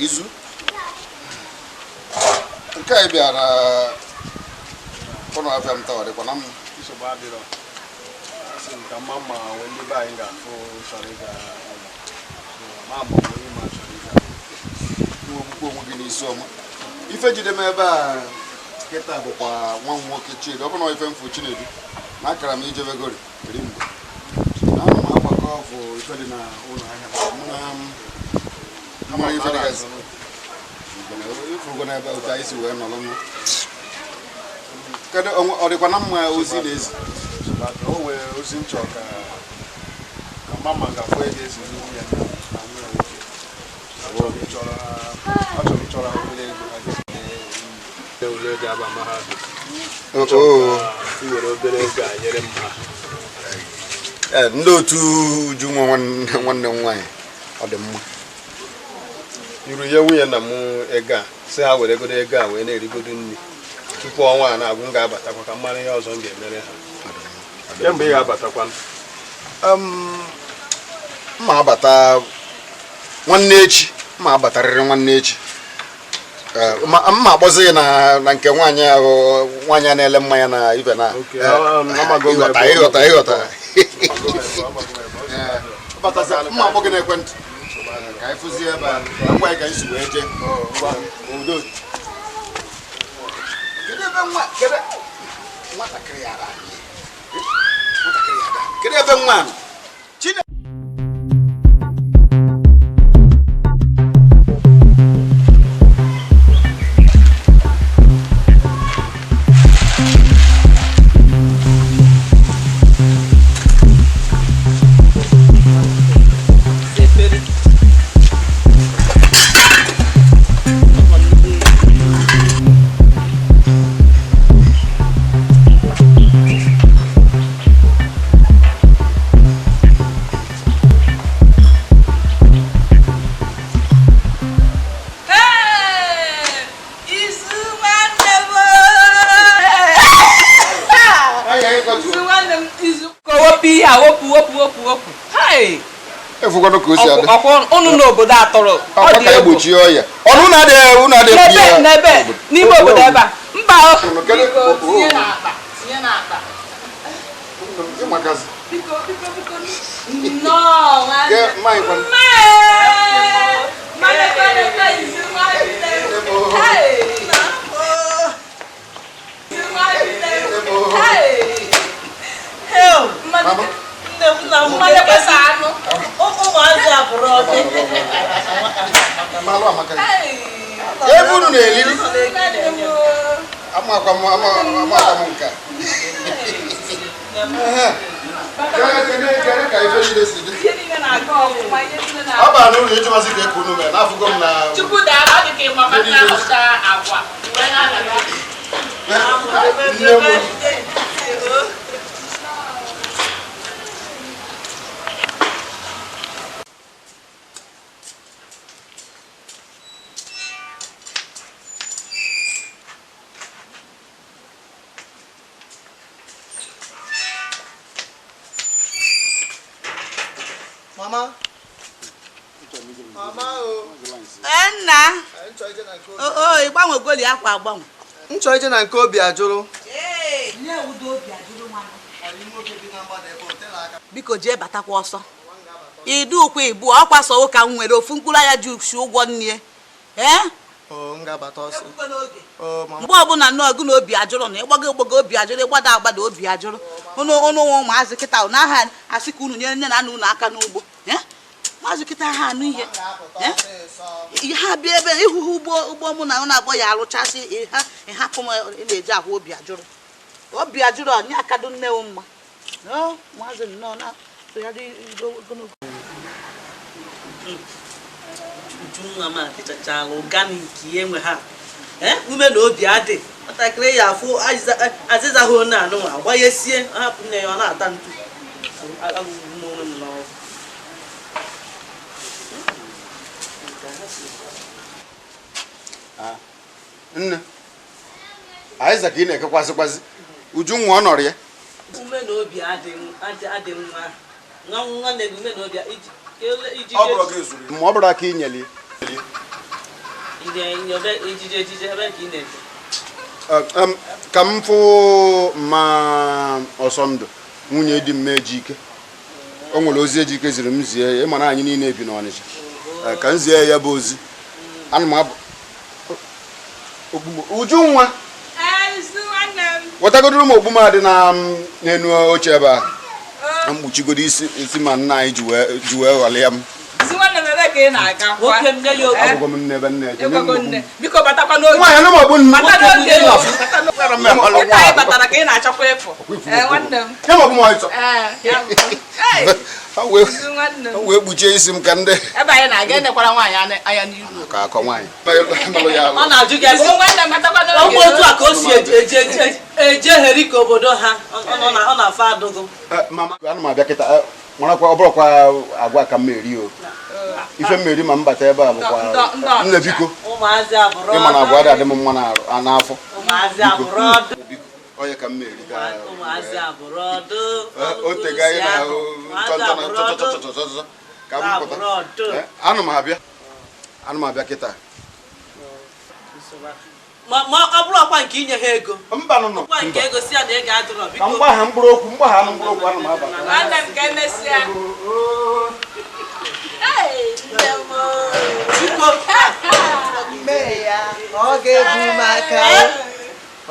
Izu nke a bịara na ụlọ afịa m taa, ọ dịkwa na mma? Nsogbu adịrọ. Asị m ka mma ma nwee ndị be anyị ga-afụ chọrọ ịga ụlọ. So, ma ma ọ bụ onye ma chọrọ ịga. Ogbukwe onwe gị n'isi ọma. Ife jide m ebe a kịta bụkwa nwa m nwoke Chinedu. Ọ bụ na ife mfu Chinedu na akara m ijebegori eri mgbe ana m agbakọ ọfụ ife dị na ụlọ ahịa mụ na mara ife dịgasị ifugo n'ebe otu anyị si wee nọrọ nụ. Kedu ọ dịkwa na mma ozi na-ezi? Nsogbu adịrọ. O nwere ozi m chọrọ ka ka mma ma ga-afụ onye ga-eziri nwunye na nwa ya nwoke. Achọrọ m ịchọrọ ha achọrọ m ịchọrọ ha obere ego ha ga-eji ule eji aba mahadum. Achọrọ m ka i were obere ego a nyere m ha. Ee, ndị otu Uju nwa nwanne m nwaanyị, ọ dị mma. Iru nye nwunye nna m ego a, sị ha were godo ego a wee na-erigodo nri tupu ọnwa a na-agwụ. M ga-abatakwa ka m mara ihe ọzọ m ga-emere ha. Kemgbe ị ga-abatakwa? Mma abata nwanne echi, mma abatarịrị nwanne echi. Ee, mma akpọzi ya na nke nwaanyị ahụ, nwaanyị a na-ele mmanya na ibe na Okay, Ee, amago m ịghọta ebe ọ ịghọta nọ. Ịghọta. Amago m ebe ọ, amago m ebe ọ. Ee, mma akpọ gị n'ekwentị ka anyị fụzie ebe a ka ngwa anyị ka anyị si wee jee. Udo. Kedu ebe nwa, kedu nwatakịrị ya ara? Nwatakịrị ya ara. Kedu ebe nwa nọ? Chine Efere. Ọ nnukwu nwa. Hey! Izu nwanne m! Anyị anyị kwatuo. Izu nwanne m, izu ka wepụ ihe a, wepụ, wepụ, wepụ, wepụ. Hey! Efukwanụ ka o si adị. Ọkwa unu n'obodo atọrọ. Ọ Ọkwa dị ka egwu. egbochie ọya. Ọnụ na-adịghị unu adịghị N'ebe ya. n'ebe n'ime obodo ebe a. Mba o. Unu kedu- Biko, o- tinye n'akpa, tinye n'akpa. Ịmakazi. Biko, biko, biko. Nnọọ nwanne. Ke mma ịkwanụ. Mma ee! Mma lekwa, lekwa, izu nwanne m. Hey! Izu nwanne m. Hey! Mama. Nne m na m Mmalekwa anụ. Ụmụazị abụrụ ọkụ. Mmalụ amaka. Hey! Ebe unu na-eliri. Nwanne m o. Amakwa m amakwa m nke a. Ehe. Kedu kedu ka ife niile si dị? Ihe niile na-aga ọfụma, ihe niile Ọ na-aga. bara n'ụlọ ịjụmasị ka eke unu mere n'afụgo m na Chukwu daa, ọ dị ka ịma maka na-ahụcha agwa wee na-adaga. Nne m. Mama. Mama o. Ee, nna. M chọrọ ije na nke Obi. O, ịgbanwegoli akwa agbanwe. M chọrọ ije na nke Obi ajụrụ. Nne bi na mgbada ebe o tela aka. Biko, jee batakwa ọsọ. Idu ụkwa ibu ọkwa sọ ụka m nwere ofu mkpụrụ anya ji ushi ụgwọ nne, ee. O, m ga-abata ọsọ. O, mama. Mgbe ọbụla nnọọ gị na obi ajụrụ na ịgbago ịgbago obi ajụrụ, ịgbada agbada obi ajụrụ. Ụnụ ụnụ nwa ụmụazị kịta na aha asị ka unu nyere nne na nna unu aka n'ugbo. Eh? Maazị kịta ha anụ ihe. Ga-apụta Eh? ọsịsọ. Ha bịa ebe ịhụhụ ugbo ugbo mụ na ụnụ abụọ ya arụchasị ha, ịhapụ m ị na-eji ahụ obi ajụrụ, obi ajụrụ anyị akado nne m mma. Nọọ, maazị nnọọ na tụgharị ogologo. Ujunwa m adịchachala organic enwe ha. Ee, ume na obi adị nwatakịrị ya afụ azịza ha one anụnwa agbanyesie hapụ nne ya, ọ na-ata ntu. Agụgụ m onwe m n'ọrụ. Nne Aịza, ka ị na-ekekwasịkwasị Ujunwa, ọ nọrọ ya. Ume na obi adị adị nwa nwa nwanne gị, ume na obi iji Ọ bụrụ gị zuru. Ma ọ bụrụ aka inyeli. Ejije ejije ebe ka ị na-eje. Ka m fụ mma Ọsọndụ nwunye di m Ejike. O nwere ozi Ejike ziri m zie ya, ịma na anyị niile bi n'Ọnịcha. Ka m zie ya bụ ozi. Ana m abụ Ujunwa. Wetagodoro m ogbuma dị na n'enu oche ebe a. Mkpuchigodo isi ma nna anyị ji wee ghọlịa m. Agwụgwọ m nne ebe nne eje. Biko batakwa n'oge. Nwaanyị anụ m ogbu nne. Bata n'oge. Ụka anyị batara ka ị na-achọkwa ịpụ. Nwanne m. Ya ma ọ bụ m ọchọ. Wee kpuchie isi m ka ndị. Ebe anyị na-aga enekwara nwaanyị anya n'iru. Ka akọ nwaanyị. Ọ na-ajụ gị esi. Nwanne m batakwa n'oge. Ọ bụ otu a ka o si ejegheri ka obodo ha ọ na-afọ adụgụ. Mama, ana m abịa kịta. Marakwa ọ bụrụkwa agwa ka m eri o. Ife m eri ma m bata ebe a bụkwa nne biko. Ụmụazị abụrụ. Ịma na agwa adị m mma n'afọ. Ụmụazị abụrụ ọdụ. Onye ka m eri ka. Ụmụazị abụrụ ọdụ. O tega anyị na chọchọchọchọchọchọ ka m pụta. Ana m abịa. Ana m abịa kịta. Ma ọ bụrụ ọkwa nke inye ha ego. Mba nọ nọ. Ọkwa nke ego si ya na ego adịrọ biko. Ka mgbagha mkpụrụ okwu mgbagha mkpụrụ okwu ana m abata. Nwanne m ka emesịa. Biko. Mee ya, ọ ga-ebu m aka.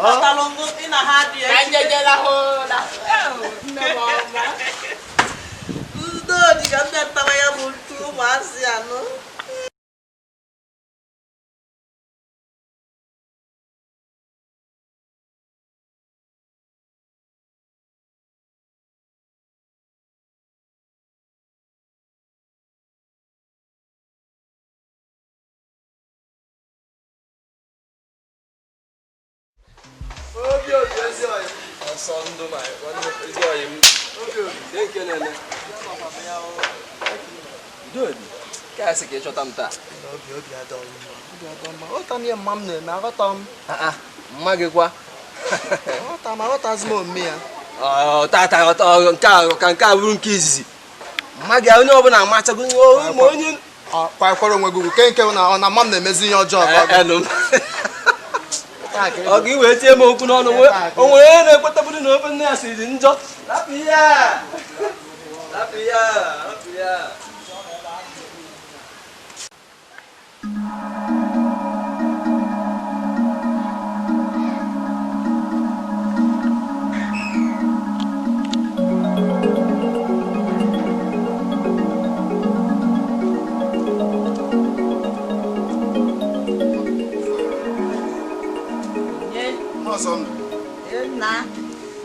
Atalụ ngụ ị na ha adịghị. Ka njeje lahụ ụra. Nne m ọma. Udo dị ka nne tara ya bụ ntu ụmụazị anụ. Ọsọndụ ma nwanne ezi ọyị m. Nke na-eme. Udobi, ka asị ka ị chọta m taa. Obi adọ mma. Obi adọ mma. Aghọta m ihe mma m na-eme, aghọta m. Mma gị kwa. Aghọta m, aghọtazi m omume ya. Tata nke a ka nke a bụrụ nke izizi. Mma gị onye ọbụla amachago ma onye kwakwara onwe gị ugwu ke nke na ọ na mma m na-emezi ihe ọjọọ ka ọ bụ. Enu m. Ọ ga iwee tie m okwu n'ọnụ o nwere onye na-ekwetabụrụ na ofe nne ya siri dị njọ. Rapụ ya! Rapụ ya! Rapụ ya!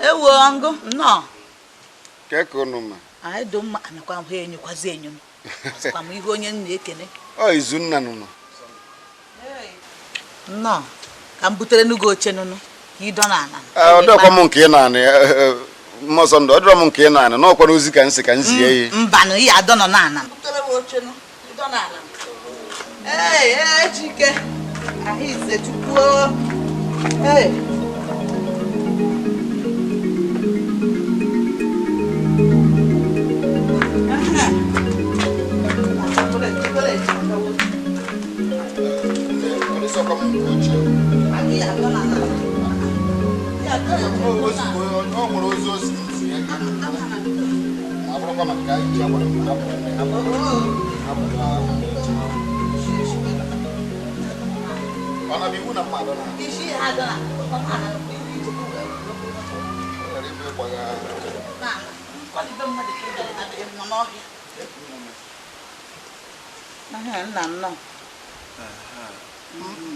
Ewo ọngụ nnọọ. Ka ka unu ma? Anyị dị mma anakwa m ha enyekwazi enyo m. Ọsịkwa m ihe onye m na-ekene. Ọ Izunna nụnụ. Nnọọ ka m butere nụ gị oche nụnụ ka ị dọ n'ala. Ọ dọkwa m nke ị na-anị mma Ọsọndụ, ọ dọrọ m nke ị na-anị n'ọkwa n'ozi ka m si ka m zie ya. Mba nụ ị adọ nọ n'ala. Butere m oche nụ ị dọ n'ala. Ee, Ejike. Ahụ ize Chukwu. Ee.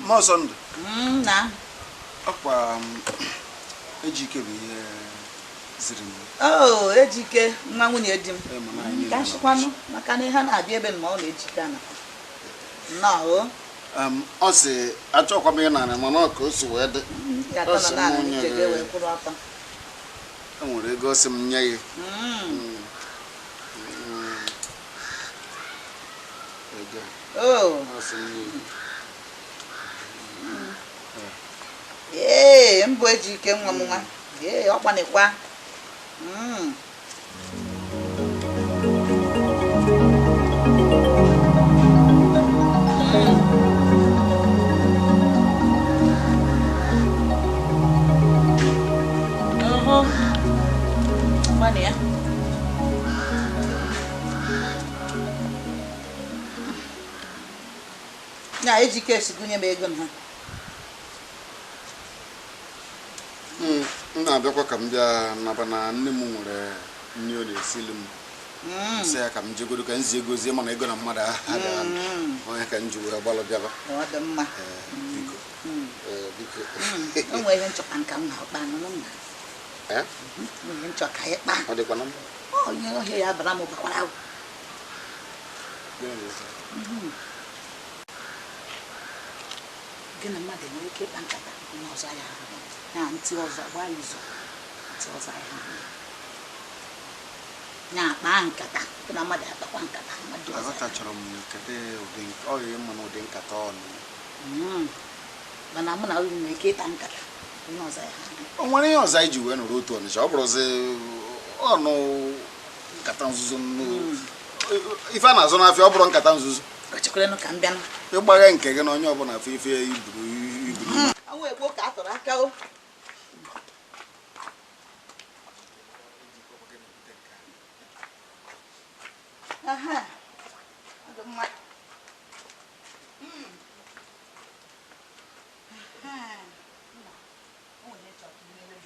Mma Ọsọndụ. Nna. Ọkwa Ejike bụ ihe ziri m. Oo, Ejike nwa nwunye di m. Ka nshikwanụ maka na ihe na-abịa ebe ma ọ na-ejike ana. Nnọọ o. Ọ sị achọkwa m ịnara mana ọ ka o si wee dị. Ọ sị m onye gị. E nwere ego ọ sị m nye gị. Ego. Ọ sị m nye gị. Ee, mbụ Ejike nwa m nwa. Ee, ọ gbanịkwa. Na Ejike si gụnye m ego na ha. M na-abịakwa ka m bịa naba na nne m nwere nri ọ na-esili m. Sị ya ka m jegodo ka m zie gozie mana ego na mmadụ abịa onye ka m ji wee gbalụ bịaba. Ọ dị mma. Biko. Biko. O nwere ihe nchọka nka m na-akpa nụ m na. Eh? Ihe nchọka ịkpa. Ọ dịkwa na mma. Ọ ihe ọhịa ya bara m bakwara ahụ. Gị na mmadụ enwere ike ịkpa nkata onye ọzọ ya ahụ na ntị ọzọ gbaa izu ntị ọzọ ya ahụ na akpa nkata gị na mmadụ akpakwa nkata mmadụ ọzọ. Aghọtachara m kedu ụdị ọrịa mma na ụdị nkata ọnụ. Mana mụ na unu nwere ike ịkpa nkata onye ọzọ ya ahụ. O nwere ihe ọzọ anyị ji wee nọrọ otu Ọnịcha ọ bụrụzi ọnụ nkata nzuzo nnu ife a na-azụ n'afịa ọ bụrụ nkata nzuzo. Kọchikwarenụ ka m bịanụ. Ịgbagha nke gị na onye ọbụla afọ ife iburu iburu. Anwụ egbo ka a tọrọ aka o. Aha. Ọ dị mma. Aha. O nwere ihe chọrọ ka i mere m.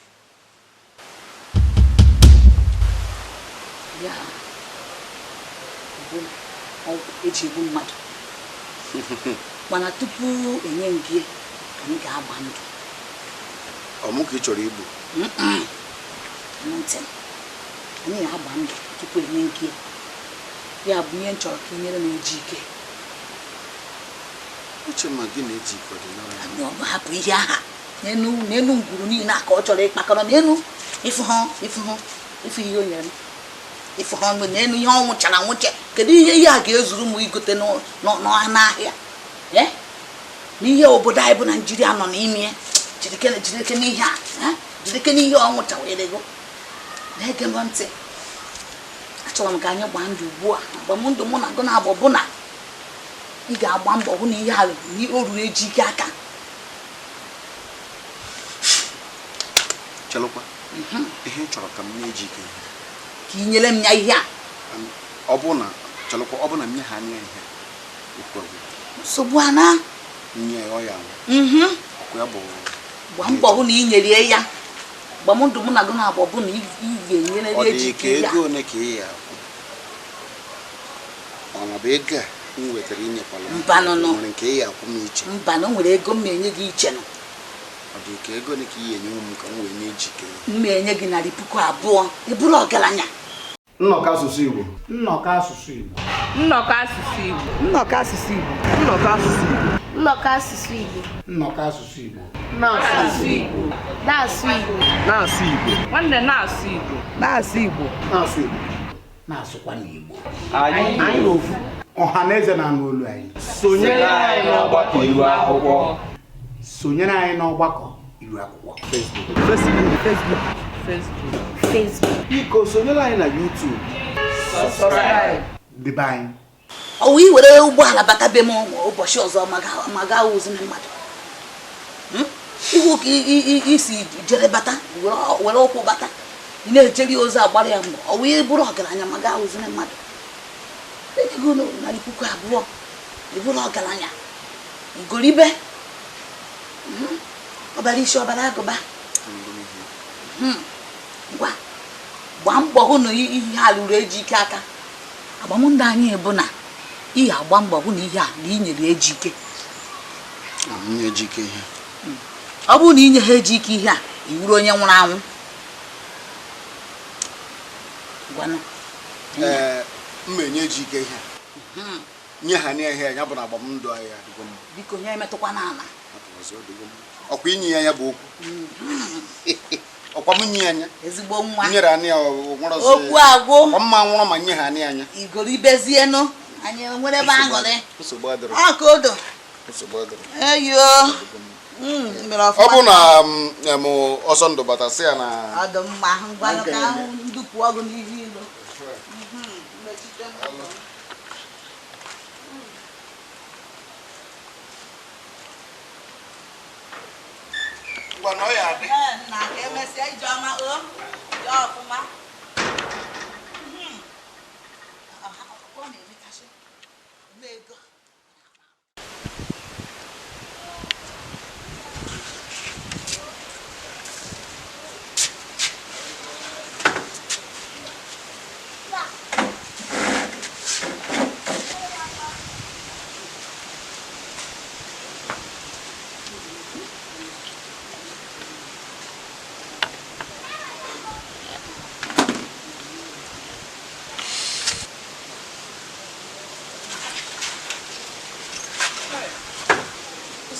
Ya bụ ọgwụ eji egbu mmadụ. Mana tupu enye m gị anyị ga-agba ndụ. Ọ mụ ka ị chọrọ igbu? Ntị m. Anyị ga-agba ndụ tupu enye m gị. Ya bụ ihe m chọrọ ka ị nyere m Ejike. Uche ma gị na Ejike ọ dị na mma? Anyị ọ hapụ ihe aha n'enu n'enu ngwuru niile a ka ọ chọrọ ịkpakọrọ n'enu ịfụ hụ ịfụ hụ ịfụ ihe o nyere m. Ịfụ hụ n'enu ihe ọ nwụchara nwụche. Kedu ihe ihe a ga-ezuru m igote n'ahịa? N'ihe obodo anyị bụ Naijiria nọ n'ime ya. Jirike jirike n'ihe a jirike n'ihe ọ nwụchawere ego. Na-ege m ntị. Achọrọ m ka anyị gbaa ndụ ugbu a. Agbamndụ mụ na gị na-abụ bụ na ị ga-agba mbọ hụ na ihe a o ruru Ejike aka. Chelụkwa. Ihe ị chọrọ ka m nye Ejike. Ka ị nyere m ya ihe a. Ọ bụ na chelụkwa ọ bụ na m nye ha anya ihe. Okwu agwụ. Nsogbu ana? Nye ya ọ ya anwụ. Ọkụ ya bụ gbaa mbọ hụ na ị nyere ya. Agbamndụ mụ na gị na-abụ bụ na ị ga-enyere ọ dị Ejike ka ya. ego ole ka ị ya akwụ? Mana bụ ego a m wetara inyekwala m. Mba nụnụ. Nwere nke ị ya akwụ m iche. Mba na o nwere ego m na-enye gị iche nụ. Ọ dị ka ego ole ka ị ga-enye m ka m wee nye Ejike? M na-enye gị 2,000. Ị bụrụ ọgaranya. Nnọkọ asụsụ Igbo. Nnọkọ asụsụ Igbo. Nnọkọ asụsụ Igbo. Nnọkọ asụsụ Igbo. Nnọkọ asụsụ Igbo. Nnọkọ asụsụ Igbo. Nnọkọ asụsụ Igbo. Na-asụ Igbo. Na-asụ Igbo. Na-asụ Igbo. Nwanne na-asụ Igbo. Na-asụ Igbo. Na-asụ Igbo. Na-asụkwa n'Igbo. Anyị bụ ofu. Ọha na eze na-anụ olu anyị. Sonyere anyị n'ọgbakọ iru akwụkwọ. Sonyere anyị n'ọgbakọ iru akwụkwọ. Facebook. Facebook. Facebook. Facebook. Facebook. Biko sonyere anyị na YouTube. Subscribe. Ndị be anyị. Ọ wụ i were ụgbọala bata be m ụbọchị ọzọ ma gaa ozi na mmadụ. Ihu ka isi jere bata were ụkwụ bata ị na-ejeri ozi agbara ya mbọ. Ọ wụ ị bụrụ ọgaranya ma gaa ozi na mmadụ. Ego 2,000 ị bụrụ ọgaranya. Igoribe. Ọbara isi ọbara agụba. Ngwa gbaa mbọ hụ na ihe a ruru Ejike aka. Agbamndụ anyị bụ na ị ga-agba mbọ hụ na ihe a na ị nyere Ejike. M nye Ejike ihe. Ọ bụrụ na ị nye ha Ejike ihe a, ị wuru onye nwụrụ anwụ. Gwanụ. M enye Ejike ihe. Nye ha n'ihe ya bụ na agbamndụ anyị adịgo mma. Biko nye emetụkwa n'ala. Ọkwa inye ya ya bụ okwu. Ọkwa m nye ya anya. Ezigbo nwa. Nyere anyị ya nwere ọzọ. Okwu agwụ. Ọkwa mma nwụrụ ma nye ha anyị anya. Igoribezienụ. Anyị nwere ebe aṅụrị. Nsogbu adịrọ. Ọ ka odo. Nsogbu adịrọ. Eyo. Mere ọfụma. Ọ bụ na m ọsọ ndụ bata sị ya na Ọ dị mma ngwanụ ka ndupụ ọgụ n'ihu ilo. Mechite m. Ngwa na ọ ya adị. Nna ka emesịa ijeọma o. Jee ọfụma. Ọ na-emekasị. Ego.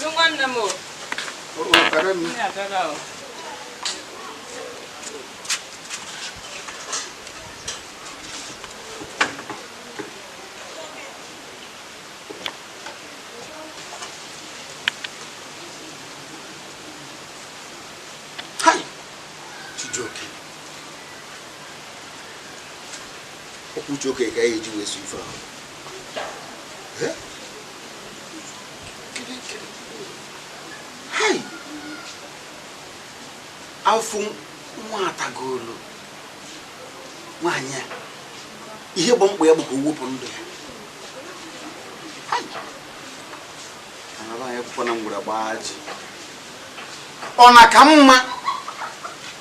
Izu nwanne m o. O kara m. Nne abịala o. Hai! Chijioke. Okwu Chijioke ka anyị eji wee su ife ahụ. Hai! Afụ nwa atagolu nwaanyị a ihe bụ mkpa ya bụ ka o wepụ ndụ ya. Hai! Anaba anyị akwụkwọ na ngwere gbaa ji. Ọ na ka mma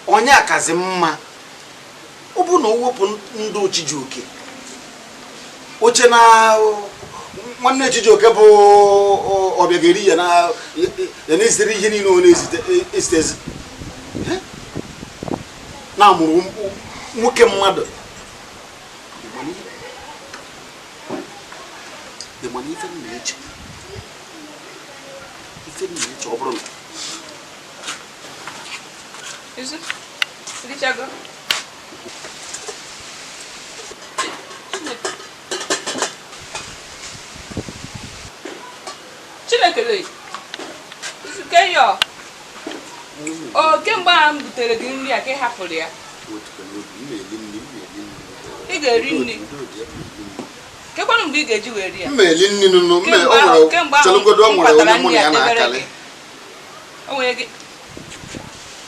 onye akazi mma ọ bụ na o wepụ ndụ Chijioke oche na nwanne Chijioke bụ ọbịageri ya na ya na-ezitere ihe niile ọ na-ezitezi na amụrụ nwoke mmadụ. Ịmana ife m na-eche ọ bụrụ na Izu, richago. Chineke lee. Izu ke yo. O kemgbe a m butere gị nri a ka ị hapụrụ ya. Ị ga-eri nri. Kekwanụ mgbe ị ga-eji wee rie ya? M eri nri nụnụ, m o nwere chelụgodo o nwere onye mụ na ya na-akalị. O nwere gị.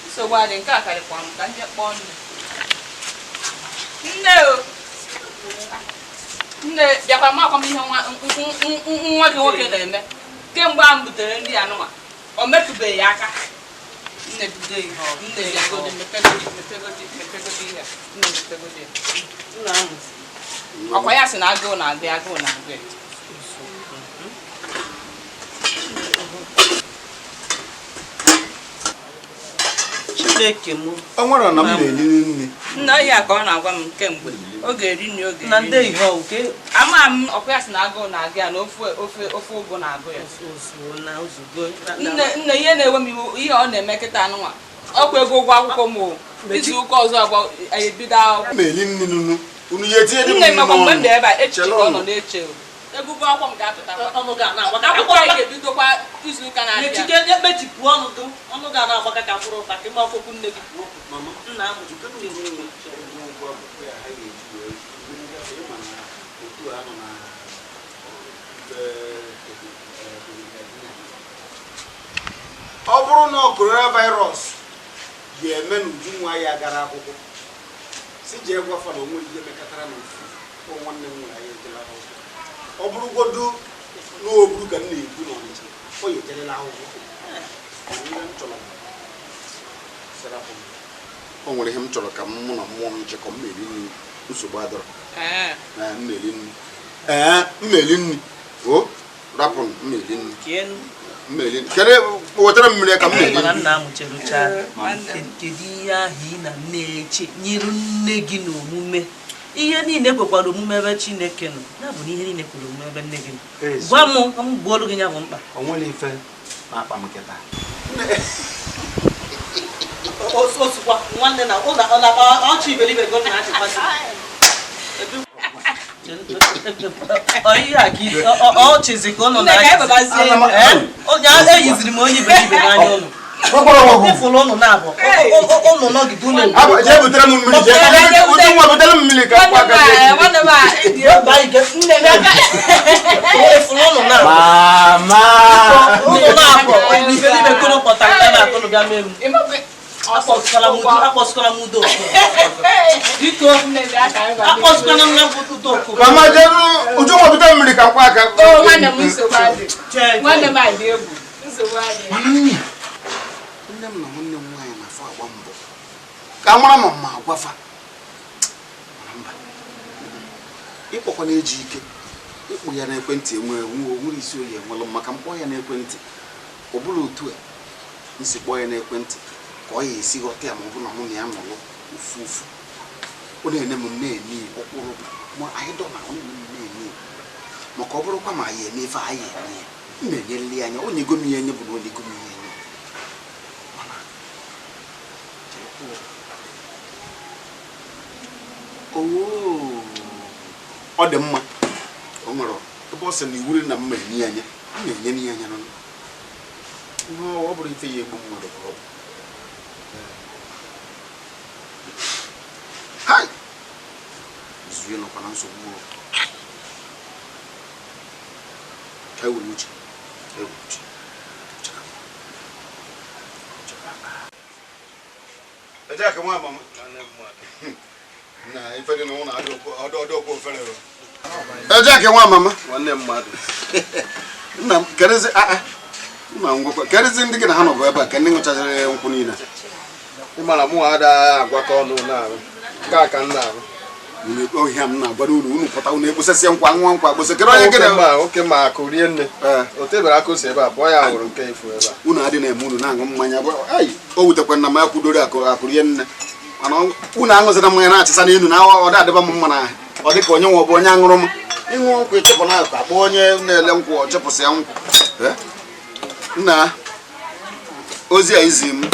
Nsogbu adị nke a karịkwa m ka nje kpọọ nne. Nne o. Nne bịakwa m akwa m ihe nwa gị nwoke na-eme. Kemgbe a m butere nri anụnwa, o metụbeghị ya aka. Nne bido ihe ọ. Nne bịagodi mepegodi mepegodi mepegodi ihe. Nne mepegodi. Nna ahụ. Ọkwa ya sị na agụụ na-agụ agụụ na-agụ ya. Chineke m. O nwere na m na-eri nri. Nna ya ka ọ na-agwa m kemgbe. Oge eri nri oge. Na ndị ihe oke. Ama m ọkwa ya sị na agụụ na-agụ ya na ofe ofe ofe ụgụ na-agụ ya. Na ozugbo. Nne nne ihe na-ewe m iwe ihe ọ na-eme kịta anụnwa. Ọkwa ego ụgwọ akwụkwọ m o. Izu ụka ọzọ agwa ebido akwụkwọ. M na-eri nri nụnụ. Unu ya etinye dị m nne makwa mgbe m dị ebe a echiche Chelụ ka ọ ọnụ. nọ na-eche o. Ego ụgwọ akwụkwọ m ga-apụtakwa. Ọnụ ga na-agbaka. Akwụkwọ anyị ga-ebidokwa izu ụka na-abịa. Mechike mechipụ ọnụ gị. Ọnụ ga na-agbaka ka mkpụrụ ụka ka ịma ọfọkwu nne gị kwuo okwu. Nna ahụ. Ọ bụrụ na coronavirus ga-eme na Ujunwa ya gara akwụkwọ si jee gwafa na onwere ihe mekọtara na ofu nwanne m nwere anyị ejela akwụkwọ. Ọ bụrụgodu na o buru ka m na-ekwu n'Ọnịcha ọ ya ejerela akwụkwọ. O nwere ihe m chọrọ ka mụ na mmụọ m chekọ m na-eri nri nsogbu adọrọ. M na-eri nri. Ee, m na-eri nri. O rapụ m na-eri nri. M na-eri nri. Kedu wetara m mmiri ka m na-eri Mana nri. nna m cherucha. Kedu ihe ahụ ị na na-eche nyiru nne gị n'omume? Ihe niile kwekwara omume ebe Chineke nọ. Ya bụ na ihe niile kwere omume ebe nne gị nọ. Gwa m ka m gbuolu gị ya bụ mkpa. O nwere ife na-akpa m kịta. Osukwa nwanne na ụlọ ọchị iberibe gị na-achịkwasị. Ọchịzi ka ụnụ na-achịzi. Eyiziri m onye iberibe n'anya ụnụ. Ịfụrụ ụnụ na-abụ. Ụnụ nọgide ụnụ. Jee butere m mmiri. Ujunwa butere m mmiri ka m kwa aka. Nwanne m a dị egwu. Ịfụrụ ụnụ na-abụ. Mama. Ụnụ na-abụ. Iberibe kụrụ kpọtara ebe akụnụ bịa mee m. Akpọsịkwala m udo. Biko, akpọsịkwala m na udo. Mama jee Ujunwa butere m mmiri ka m kwa aka. O nwanne m nsogbu adị. Nwanne m adị egwu. Nsogbu adị. Mana nne nne m na nwanne m nwaanyị na-afọ agba mbọ ka a mara ma mma agwafa. Mana mba ịkpọkwa na-eji ike ịkpụ ya n'ekwentị enwere isi oyi enwelụ maka mkpọ ya n'ekwentị ọ bụla otu a nsi kpọọ ya n'ekwentị ka ọ ya esi ghọta ya ma ọ bụ na mụ na ya nọrọ ofu ofu. Ọ na-ene m na-ene ọkpụrụ ma anyị dọ na ọ na-ene m na-ene maka ọ bụrụkwa ma anyị eme ife anyị eme ya. M na-enyelili anya onye ego m ihe enye bụ na onye ego m ihe enye. Mana ọ dị mma o nwere ebe ọ sị na iwuri na mma enye ya anya m na-enye ya anya n'ọnụ. Ọ bụrụ ife ya egbu mmadụ ka ọ bụ. Hai! Izu nọkwa na nsogbu. Ka ewere uche. Ejeka nwa mama. Na ife dị n'ụlọ adị ọkụ ofere. Ejeka nwa mama. Nwanne mmadụ. Nna m kerezi nna ngwakwa kerezi ndị gị na ha nọ bụ ebe a ka ndị ṅụchaziri nkwụ niile. Ị mara mụ ada agwakọ ọnụ na-arụ. Nke a ka m na-arụ. Ohia m na-agwara unu unu pụta unu ekposasịa nkwa nwa nkwa akposa kedu onye gị na oke ma akụ rie nne. O tebere aka ose ebe a pụọ ya hụrụ nke ifu ebe a. Unu adị na-eme unu na-aṅụ mmanya ai o wutekwa na m akwudoro akụ rie nne. Mana unu aṅụzina mmanya na-achịsa n'elu na ọ da adịba m mma n'ahụ. Ọ dị ka onye nwe ọ bụ onye aṅụrụ m. Ịṅụ nkwụ ịchịpụ na akụ akpọ onye na-ele nkwụ ọ chịpụsị ya nkwụ. Nna ozi a izi m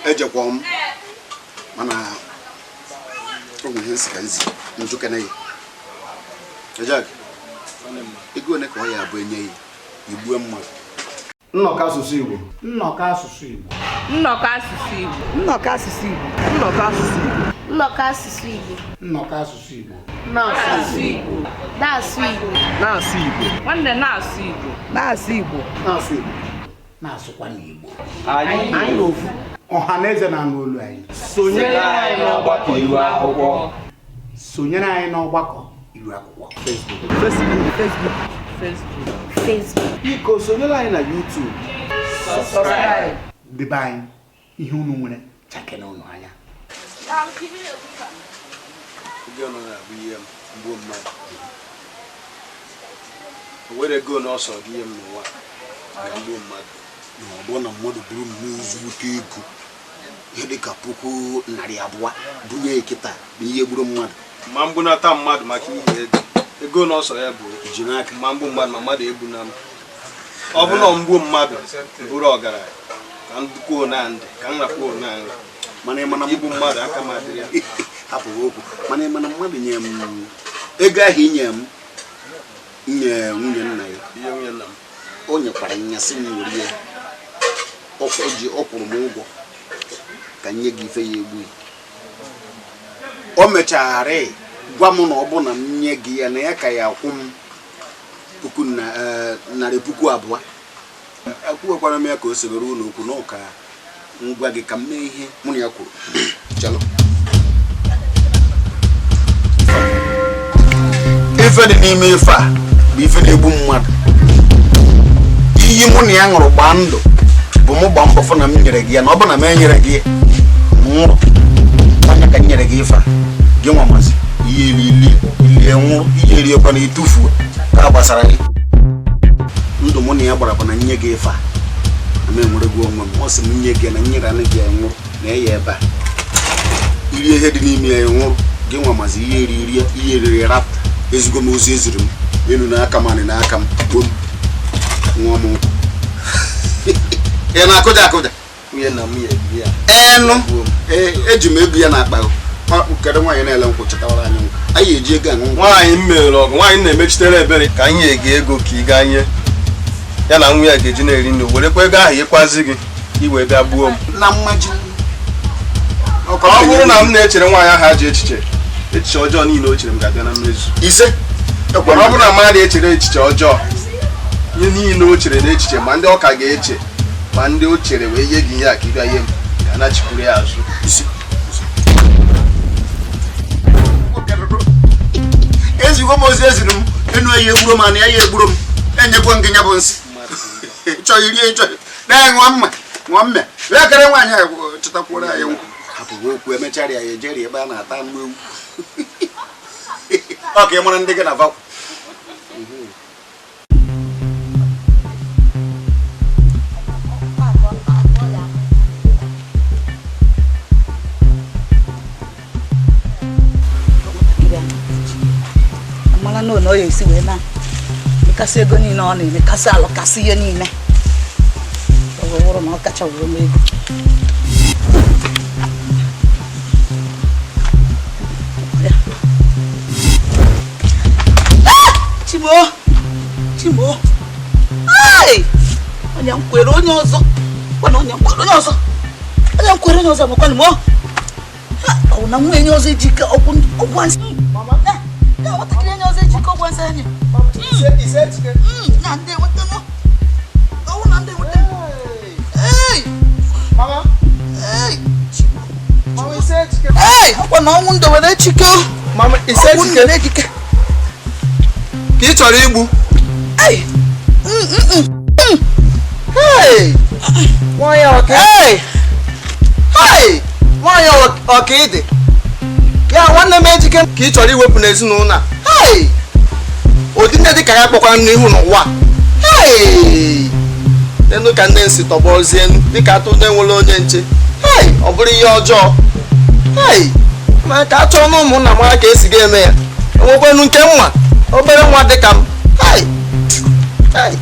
ejekwa m mana o nwere ihe nsị ka nzi njukene ya. Ejek, ego ole ka ọ ya abụ enye ya igbue mmadụ. Nnọkọ asụsụ Igbo. Nnọkọ asụsụ Igbo. Nnọkọ asụsụ Igbo. Nnọkọ asụsụ Igbo. Nnọkọ asụsụ Igbo. Nnọkọ asụsụ Igbo. Nnọkọ asụsụ Igbo. Na-asụ Igbo. Na-asụ Igbo. Na-asụ Igbo. Nwanne na-asụ Igbo. Na-asụ Igbo. Na-asụ Igbo. Na-asụkwa n'Igbo. Anyị ofu. Ọha na eze na-anụ olu anyị. Sonyere anyị n'ọgbakọ iru akwụkwọ. Sonyere anyị n'ọgbakọ iru akwụkwọ. Facebook. Facebook. Facebook. Facebook. Facebook. Biko sonyere anyị na YouTube. Subscribe. Debe anyị ihe unu nwere chakene unu anya. Ego nọ na-abụ ihe m gbuo mmadụ. O were ego n'ọsọ gị ihe m n'ụwa ka gbuo mmadụ. Na ọ bụrụ na mmadụ buru m n'ezigbote ego ihe dị ka 200,000 bunye kịta bụ ihe gburu mmadụ. Ma mbunata mmadụ maka ihe ego. Ego n'ọsọ ya bụ ji n'aka. Ma mgbu mmadụ ma mmadụ egbuna m. Ọ bụ na mgbu mmadụ bụrụ ọgaranya ka m kwuo na ndị ka m rakwuo na nri. Mana ị mana igbu mmadụ aka m adịrị ya. Hapụghị okwu. Mana ị mana mmadụ nye m ego ahụ inye m nye nwunye nna ya. Ihe nwunye nna m. O nyekwara nyasị m were ya. Ọ kwụrụ m ụgwọ ka nye gị ife ya egbu ya. O mechara gwa m na ọ bụ na m nye gị ya na ya ka ya akwụ m 2,000. Ekwuwekwara m ya ka o sebere ụlọ okwu na ụka ngwa gị ka m mee ihe mụ na ya kwuru. Chalụ. Ife dị n'ime ife a bụ ife na-egbu mmadụ. Iyi mụ na ya ṅụrụ gbaa ndụ bụ mụ gbaa mbọ fụ na m nyere gị ya na ọ bụ na m enyere gị nwụrụ anya ka m nyere gị ife a gị nwa mazi ihe ilie nwụrụ ihe eriekwa na itufuo ka a gbasara gị. Ndụ mụ na ya gbara bụ na nye gị ife a na m enwere gị onwe m. Ọ sị m nye gị na nyere anụ gị nwụrụ na eya ebe a irie ihe dị n'ime ya nwụrụ gị nwa mazi ihe eririe ihe eriri rapụ ezigbo m ozi eziri m elu n'aka m anị n'aka m kpom nwa m nkwụ. Ị na-akụja akụja? Nwunye nna m ya ebi ya. Enu eji m ego ya na-akpa kedu nwaanyị na-ele nkwụ chetawara anyị nkwụ. Anyị eji ego aṅụ nkwụ. Nwaanyị m mere ọgụ nwaanyị na-emechitere ebere ka anyị ego ego ka ị gaa nye ya na nwunye ya ga-eji na-eri nri werekwa ego ahụ ịkwazi gị iwee bịa gbuo m. Na mmaji. Ọ bụrụ na m na-echere nwaanyị ahụ ajọ echiche echiche ọjọọ niile o chere m ga-abịa na mmezu. Ise. Ọ bụrụ na mmadụ echere echiche ọjọọ ihe niile o chere n'echiche ma ndị ọka ga-eche ma ndị o chere wee nye gị ihe a ka ị bịa nye m ga-anachikwuru ya azụ. Ise. Ezigbo m ozi eziri m enu ya egburo m ana ya egburo m enyekwa m gị ya bụ nsị. Chọọ irie chọọ na-ṅụọ mma ṅụọ mme bịa kere nwaanyị a chọtakwuoro anyị nkwụ. Hapụghị okwu emechara ya ejeri ebe a na-ata anụ ewu. Ọ ka ị mara ndị gị na vakwu. Amara na ọ ya esi wee na Kasị ego niile ọ na-eme, kasị alụ, kasị ihe niile. Ọ bụrụ na ọ kacha were m ego. Ah! Chimo! Chimo! Ai! Onye m kwere onye ọzọ. Kwana onye m kwere onye ọzọ. Onye m kwere onye ọzọ bụkwanụ m o. Ha, ọ bụ na nwa enye ọzọ ejike ọgwụ ọgwụ nsị. Ya nwatakịrị enye ọzọ ejike ọgwụ nsị anyị. Na ndị enweta m. Ọwụ na ndị enweta m. Ei! Mama. Ei! Mama, ise ejike. Ei! Ọkwa na ọnwụ ndụ were ejike o. Mama, ise Ọnwụ ejike. ndụ ejike. Ka ị chọrọ igbu. Ei! Hey! Nwaanyị ọka. Ei! Hey! Nwaanyị ọka ị dị. Ya nwanne m Ejike ka ị chọrọ iwepụ n'ezinụlọ a. Hey! Ụdị nne dị ka ya kpọkwara m n'ihu n'ụwa. Hey! Enu ka nne m si tọgbọzie enu dịka atụ na-enwere onye nche. Hey! Ọ bụrụ ihe ọjọọ. Hey! Ma ka a chọọ na ụmụnna mara ka esi ga-eme ya. Enwekwenu nke nwa obere nwa dị ka m. Hey! Hey!